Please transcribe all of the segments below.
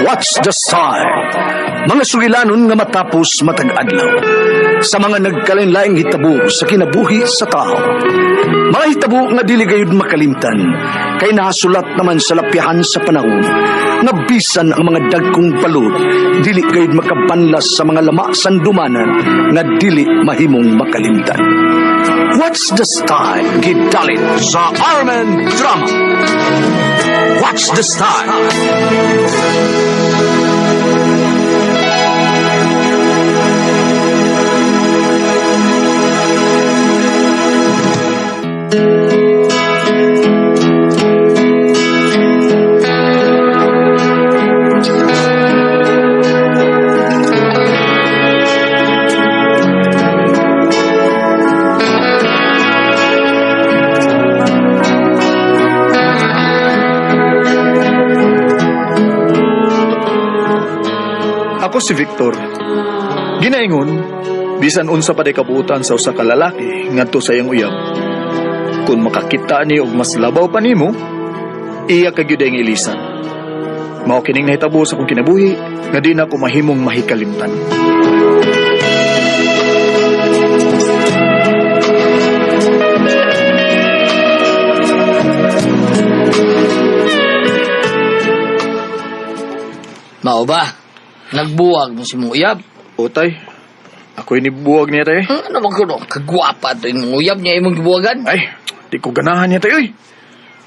What's the Style? Mga sugilanon nga matapos matag adlaw sa mga nagkalain-laing hitabo sa kinabuhi sa tao. Mga hitabo nga dili gayud makalimtan kay nahasulat naman sa lapyahan sa panahon nga bisan ang mga dagkong balod dili gayud makabanlas sa mga lama sandumanan nga dili mahimong makalimtan. What's the Style? Gidalit sa Armen Drama. What's the Style? Ako si Victor. Ginaingon, bisan unsa pa day kabuutan sa usa ka lalaki ngadto sa iyang uyab. Kung makakita ni og mas labaw pa nimo, iya ka gyud ang ilisan. Mao kining nahitabo sa akong kinabuhi nga di na ko mahimong mahikalimtan. Mao ba? Nagbuwag mo si mong uyab. Utay, ako'y nibuwag niya tayo. Ano man kuno? Kagwapa to yung uyab niya imong gibuwagan. Ay, di ko ganahan niya tayo. Oy.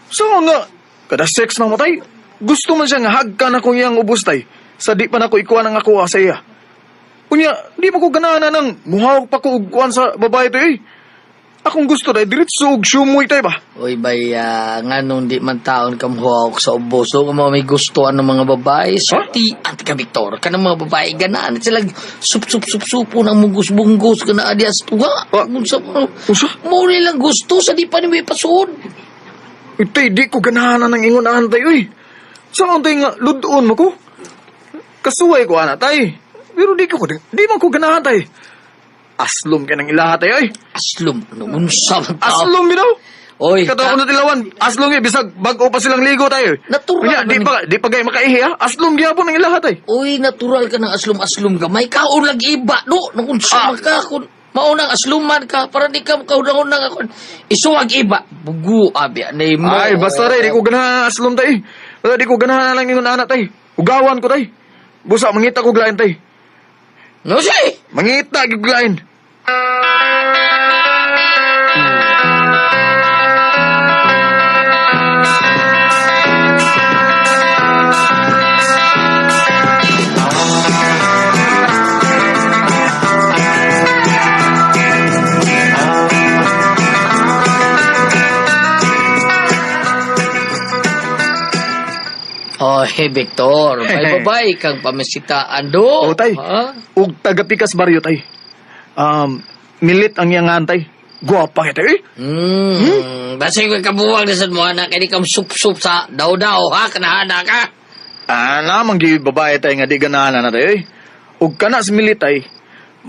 So nga, kada sex na mo tay. Gusto man siya nga hagkan akong iyang ubos tay. Sa di pa na ko ikuan ang ako sa iya. Unya, di mo ko ganahan na nang muhawak pa ko og kuan sa babae tayo. Oy. Akong gusto tay, diretso og sumoy tay ba? Uy, baya, nga nung di man taon ka muhawak sa ubos, so, kung may gusto ang mga babae, sulti, ante ka, Victor, ka ng mga babae, ganaan, sila sup, sup, sup, supo ng munggus-bunggus, ka na adias, tuwa, Ah. unsa mo, Unsa? mo nilang gusto, sa di pa ni may pasuod. Itay, di ko ganahan na ng ingunahan tayo eh. Saan tayo nga, ludoon mo ko? Kasuway ko ana tay. Pero di man ko ganahan tay. Aslom ka ng ilaha tayo eh. Aslum, ano, unsa man tao. Aslom bitaw. Oy, Katawa ko na tilawan, aslom eh, bisag bago pa silang ligo tayo. eh. Natural Unya, di man pa, di pa gay makaihi ha. Aslom gihapon ang ilaha tay. Uy, natural ka ng aslum-aslum gamay. Kaon lang iba, no? Nung unsa man ka, kung maunang asluman ka, para di ka kaunang-unang ako. Isuwag iba. Bugu, abi, anay mo. Ay, basta ray, di ko ganahan aslom tay. Basta di ko ganahan lang ingon ana tay. Ugawan ko tay. Busa, mangita ko glain tay. No, say! Mangita gyud glain. Oh, hey, Victor. May babae kang pamisitaan do. Oo, tay. Ha? Ug taga Pikas Barrio tay. Milit ang iyang antay. Guwapa kita eh. Basta yung kabuwag na sa mo, anak, hindi kang sup-sup sa daw-daw, ha? Kanahana ka. Ah, namang gi babae tay nga di ganahan na tay. Eh. Ug kana si Milit tay,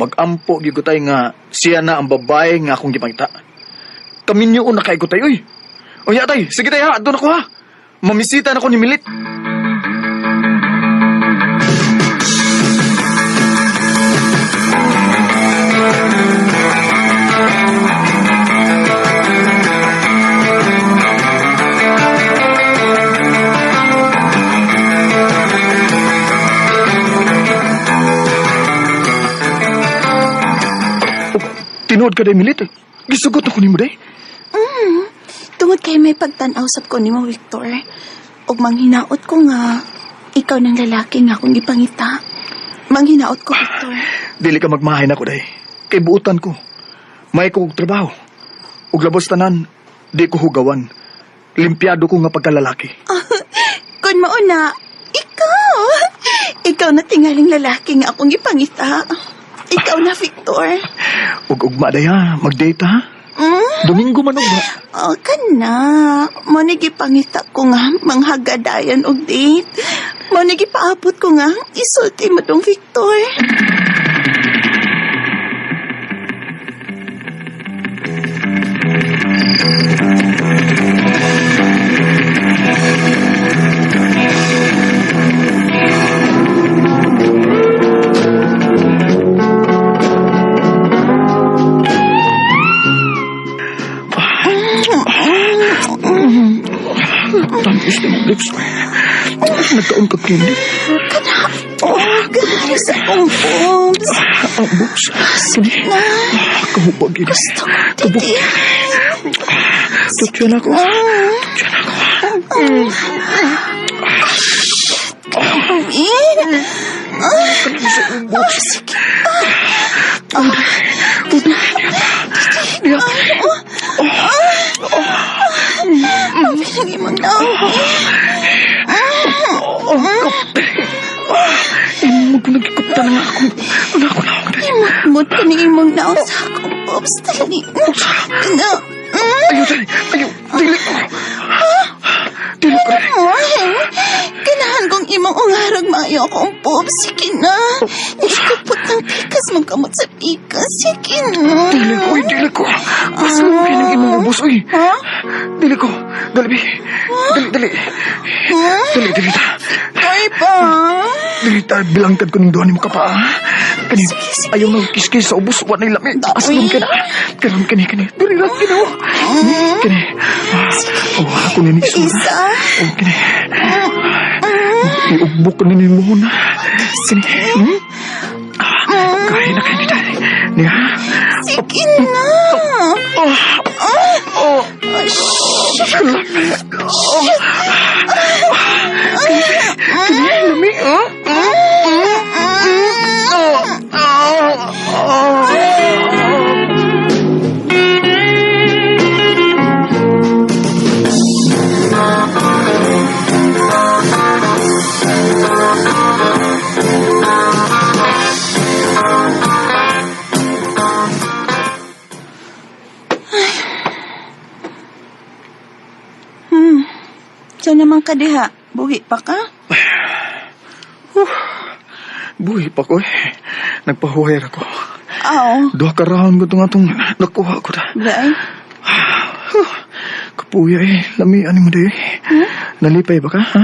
magampo gyud ko tay nga siya na ang babae nga akong gipangita. Kaminyo na kay ko tay oy. Unya tay, sige tay ha, adto na ko ha. Mamisita na ko ni Milit. Ug tinuod ka day Milit. Eh. Gisugot na ko nimo day. Tungod kay may pagtan-aw sab ko nimo, Victor. Ug manghinaot ko nga ikaw ng lalaki nga akong gipangita. Manghinaot ko, Victor. Dili ka magmahay na ko day. Kay buutan ko. May ko og trabaho. Ug labos tanan, di ko hugawan. Limpyado ko nga pagkalalaki. Kun mauna, ikaw. Ikaw na tingaling lalaki nga akong gipangita. Ikaw na, Victor. Ug ugma day ha, mag-date ha. Domingo man ugma. Oh, kana. Mo ni gipangita ko nga manghagadayan og date. Mo ni gipaabot ko nga isulti mo tong Victor. Tamis na mong lips. Nagkaon ka kini. Oh, gani sa akong boobs. Ang boobs. Kini. Kahubag ini. Gusto ko, didi. Tutyan ako. Tutyan ako. Eh. Ah, sige. Ah. Diya. Ang pinag-imong naong. Imo ko nagikupta na nga ako. Ano ako na ako. Imot-mot ka ni imong naong sa akong boobs. Dali. Na. Ayaw, dali. Ayaw. Dili ko. Dili ko. Ay, ganahan kong imong ungarag maayo akong boobs. Sige na. Ikapot ng pikas magkamot sa pikas. Sige na. Dili ko, uy, dili ko. Basta mo kinang imong ubos, uy. Ha? Dili ko. Dali, bi. Dali, dali. Dali, dali ta. Ay pa. Dili ta, bilangkad ko ng doon mo ka pa, ah. Kani, Sige, sige. ayaw na kiskis sa ubos. Wa na'y lami. Aslom ka na. Karon, kani, kani. Dali lang, kini, oh. Kani. Ah, Oh, ako ni Nixon. Isa. Oh, kani. Iugbok ko ni mo na. Kani. Ah, Kaya na, kaya na, dali. Niya. Sige na. Oh, oh. Shit. Kani, lami, oh. Oh, oh, oh. Saan naman ka diha? Buhi pa ka? Buhi pa ko eh. Nagpahuway ra ko. Aw. Duha ka round ko itong atong nakuha ko ta. Day. Kapuya eh. Lamian mo di eh. Nalipay ba ka, ha?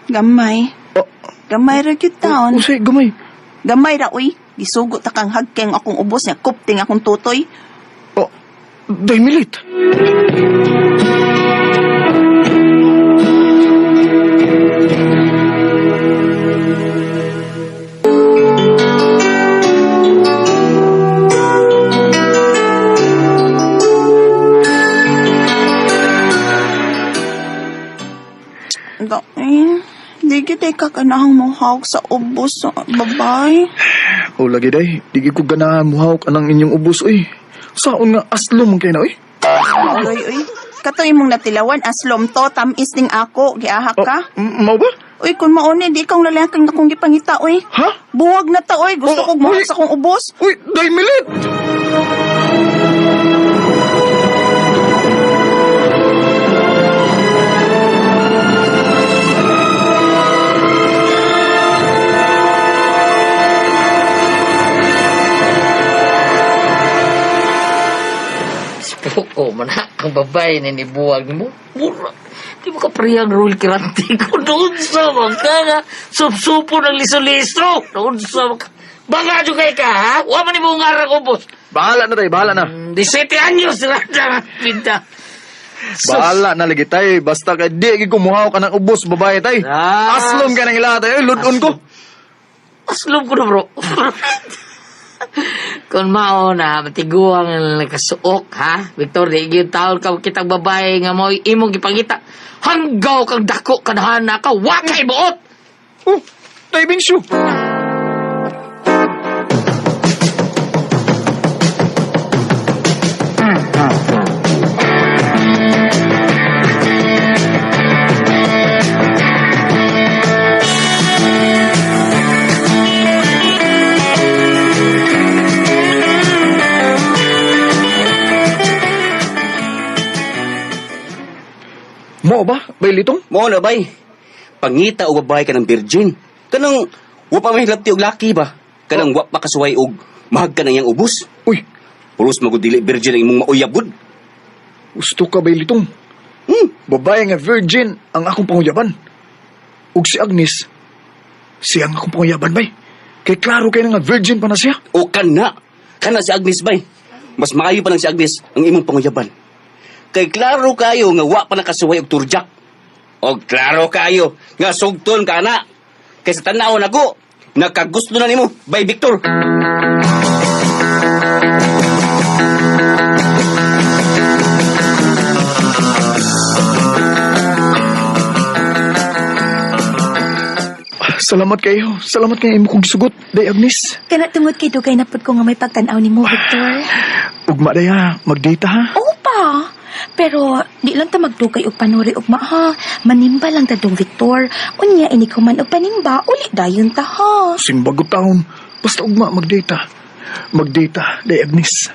Gamay. Oh. Gamay ra gyud taon. Usay, gamay. Gamay ra uy. Gisugo ta kang hagkeng akong ubos niya kupting akong tutoy. Oh, day milit. Day. Di gyud ay kakanahang mohawk sa ubos babay. O lagi day, di gyud ko ganahan muhawk anang inyong ubos oy. Saon nga aslo man kay na oy. Oy uy. Katoy imong natilawan aslom to tamis ning ako giahak Oh, ka. mao ba? Uy kun mauni di ikaw lalaki nga akong gipangita uy. Ha? Buwag na ta uy gusto Oh, kog mohawk uy. sa akong ubos. Uy, day milit. Spoko man ha, ang babae na nibuwag mo. Mura. Di mo ka parehang rule kirante ko. Doon sa mga nga, supsupo ng liso-liso. Doon sa mga... Baka dyan kay ka, ha? Wa man ni mong ngarang ubos. Bahala na tay, bahala na. 17 anyos sila na pinta. Bahala na lagi tay, basta kay di gyud ko muhawk anang ubos babae tay. Ah. Aslom ka nang ila tay, oy, ludon ko. Aslom ko na, bro. Kung mao na, matiguang ang nakasuok, ha? Victor, di gyud taon ka kitang babae nga mo imong gipangita. Hanggaw kang dako kanahana ka, wakay buot! Oh, diving shoe. Mo ba? Bay litong? Mo na bay. Pangita og babae ka ng virgin. Kanang wa pa may hilabti og laki ba? Kanang wa pa kasuway og mahag ka ng iyang ubos. Uy, Pulos magud dili virgin ang imong mauyab gud. gusto ka bay litong? Babae nga virgin ang akong panguyaban. Ug si Agnes, siya ang akong panguyaban bay. Kay klaro kay nga virgin pa na siya. O kana. Kana si Agnes bay. Mas maayo pa lang si Agnes ang imong panguyaban. Kay klaro kayo nga wa pa nakasuway og turjak. Og klaro kayo nga sugton ka na. Kay sa tan-aw nako, nakagusto na nimo, bay Victor. Salamat kayo. Salamat kayo imo kong gisugot, Day Agnes. Kana tungod kay dugay na pud ko nga may pagtan-aw nimo, Victor. Ugma day ha, magdata ha. Opa. Pero di lang ta magdugay og panuri ugma ha. Manimba lang ta dong, Victor. Unya inig human og panimba, uli dayon ta ha. Simbago taon. Basta ugma magdata. Magdata, Day Agnes.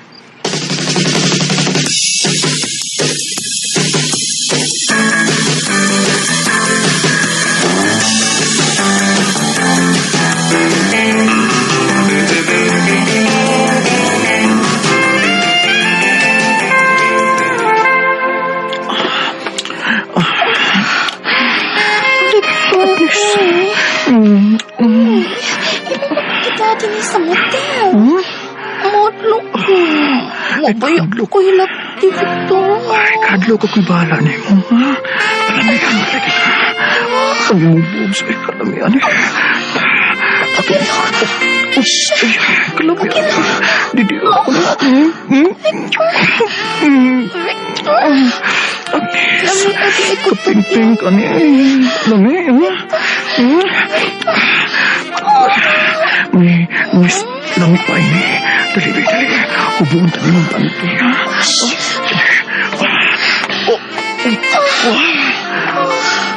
Victor, kita din sa motel. Madlok ko. Mabaya ko hilabti, Victor. Ay, kadlo ko ko'y bahala ni mo, ha? Kalamian, lagi ka. Ang imong boobs, ay, kalamian, eh. Ako, oops, ay, kalamian. Didi ako na. Agnes, kapingping ka ni. Lami, ha? May, miss, lami pa ini. Dali, dali, dali. Hubuon tani mong panty, ha? Oh, oh,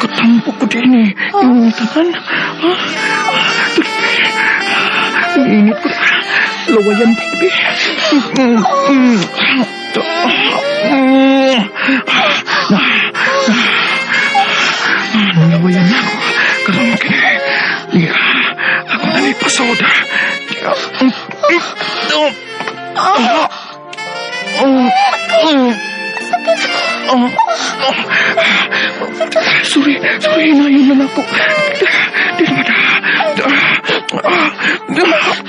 katampo ko din eh. Yung tanan. Ha? Ang init ko. Lawayan pa ko di. Na, na, nalawayan na ako. Karoon ka na. Yeah. Ako na may pasoda. Sorry, sorry, hinayon na ako. Di naman na.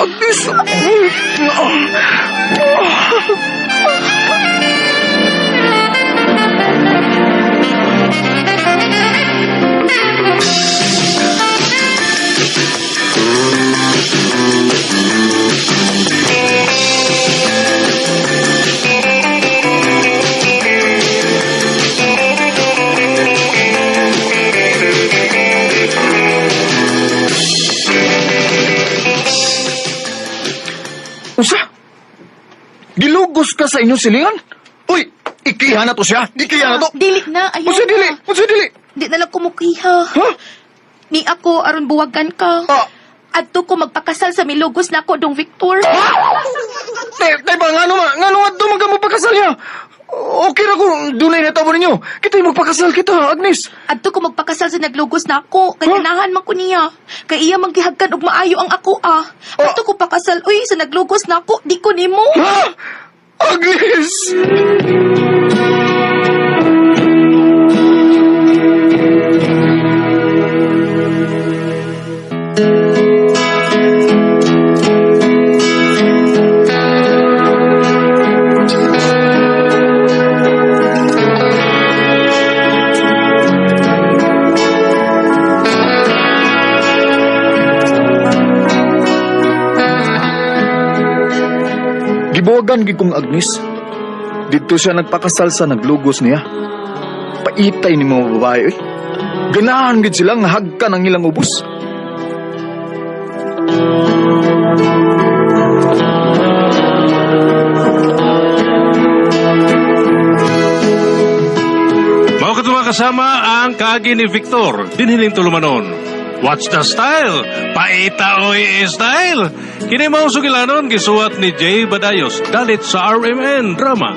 Agnes! Usa? Gilugos ka sa inyong silingan? Uy, ikiha na to siya. Ikiha na to. Dili na, ayaw Unsa dili? na. Unsa dili? Di na lang kumukiha. Ha? Ni ako aron buwagan ka. Ah. Adto ko magpakasal sa milugos nako dong Victor. Te, te ba, ngano ma, ngano nga dumaga magpakasal niya? Okay ra kung dunay na tabo ninyo. Kita yung magpakasal kita, Agnes. Adto ko magpakasal sa naglugos nako kay Huh? ganahan man ko niya. Kay iya man gihagkan og maayo ang ako ah. Adto ko pakasal uy sa naglugos nako di ko nimo. Ha? Agnes! Gibuwagan gid kong Agnes. Didto siya nagpakasal sa naglugos niya. Paitay ni mga babae. Eh. Ganahan gid sila nga hagkan ang ilang ubos. Mao kadto mga kasama ang kaagi ni Victor, dinhining tulumanon. What's the style? Paita oy style. Kini mao sugilanon gisuwat ni Jay Badayos dalit sa RMN Drama.